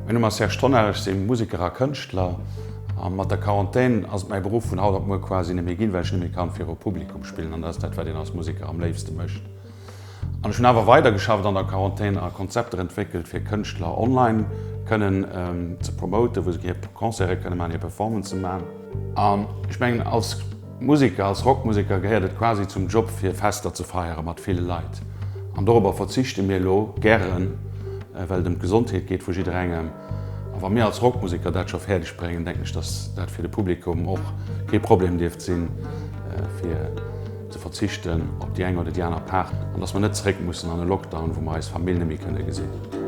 Mäin Numm ass Serge Tonnar, ech si Museker a Kënschtler. A mat der Quarantän ass et mäi Beruff vun haut op muer quasi net méi ginn, well ech net méi kann viru Publikum spillen an dat ass dat, wat een als Museker am léifste mécht. An ech hunn awer weidergeschafft an der Quarantän a Konzepter entwéckelt, fir Kënschtler online kënnen ze promoten, wou se hir Concerte kënne maachen, hir Performancen maachen. An ech mengen, als Museker, als Rockmuseker gehéiert et quasi zum Job fir Fester ze feiere mat ville Leit. An dorobber verzichte mir elo gären, well et ëm d'Gesondheet geet vu jidderengem. A wa mir als Rockmuseker dat scho fäerdeg bréngen, denken ech, datt dat fir de Publikum och kee Problem dierft sinn, fir ze verzichten op déi eng oder déi aner Party an datt mer net zeréck mussen an e Lockdown, wou mer eis Famill net méi kënne gesinn.